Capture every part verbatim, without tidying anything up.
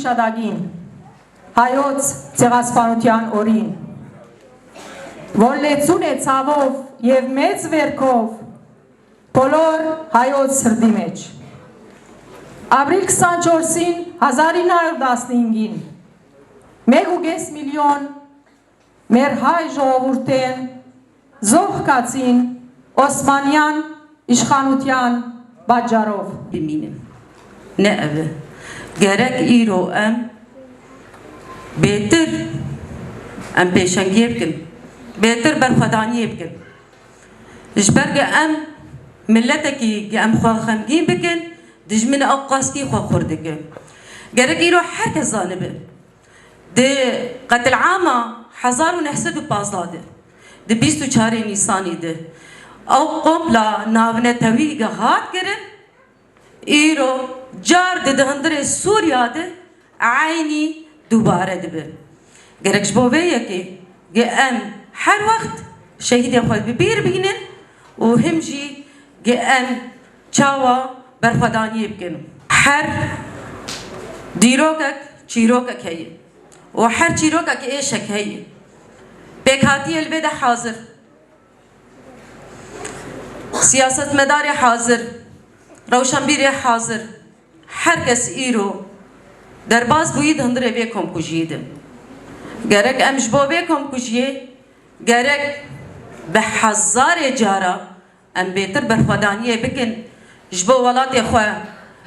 Şadagîn, hayot Çêxaspanûtiyan Orîn. Vollêçûnê çavov yê mêç vêrkov, polor hayot sirdîmeç. Abrîl kisan çorsîn hazarî nayl dastîngîn. Mêg û gês milyon mêrhay ji ovurtên zoh kaçîn Osmaniyan, îşxanûtiyan, bacarov. Bimînin. Ne ev e. Gerek îro em bêtir, em pêşengiyê bikin. Bêtir berxwedaniyê bikin. Ji ber ge em miletekî ge em xwe xemgîn bikin, dijmin ew qaskî xwe xurt dike. Gerek îro her kes zanibe. Di qetilama hezar û neh sed û pazdeh de, di bîst û çarê Nîsanê de, ew kompla navnetewî ge hat kirin, îro car di, di hundirê Sûriya de eynî dubare dibe. Gerek ji bo vê yekê ge em her wext şehîdê xwe bi bîr bînin û him jî ge em çawa berxwedaniyê bikin. Her dîrokek çîrokek heye û her çîrokek êşek heye. Pêkhatiyê li vê de hazir, siyasetmedarê hazir, rewşenbîrê hazir, her kes îro derbas bûyî di hundirê vê komkujiyê de. Gerek em ji bo vê komkujiyê, gerek bi hezarê cara em bêtir berxwedaniyê bikin ji bo welatê xwe,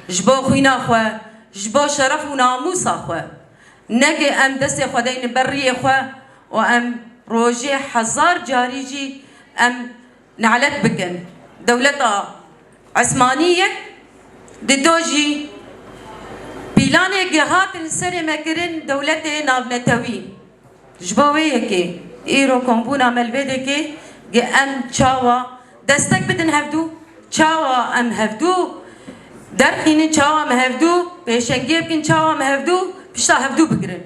ji bo xwîna xwe, ji bo şeref û namûsa xwe. Neke em destê xwe deynin ber riyê xwe û em rojê hezar carî jî em nelet bikin. Dewleta Esmanî ye, dido jî pîlanê ge hatin serê me kirin dewletê navnetewî. Ji bo wê yekê îro kombûna me li vê dekê ge em çawa destek bidin hevdû, çawa em hevdû derxînin, çawa em hevdû pêşengiyê bikin, çawa em hevdû pişta hevdû bigirin.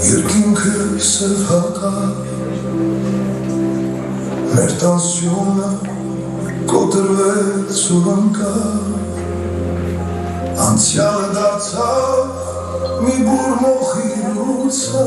Yirkin kir ser hata, mertansiyona kotir ve sulanka, ansiyana da ça, mi burmo xirusa.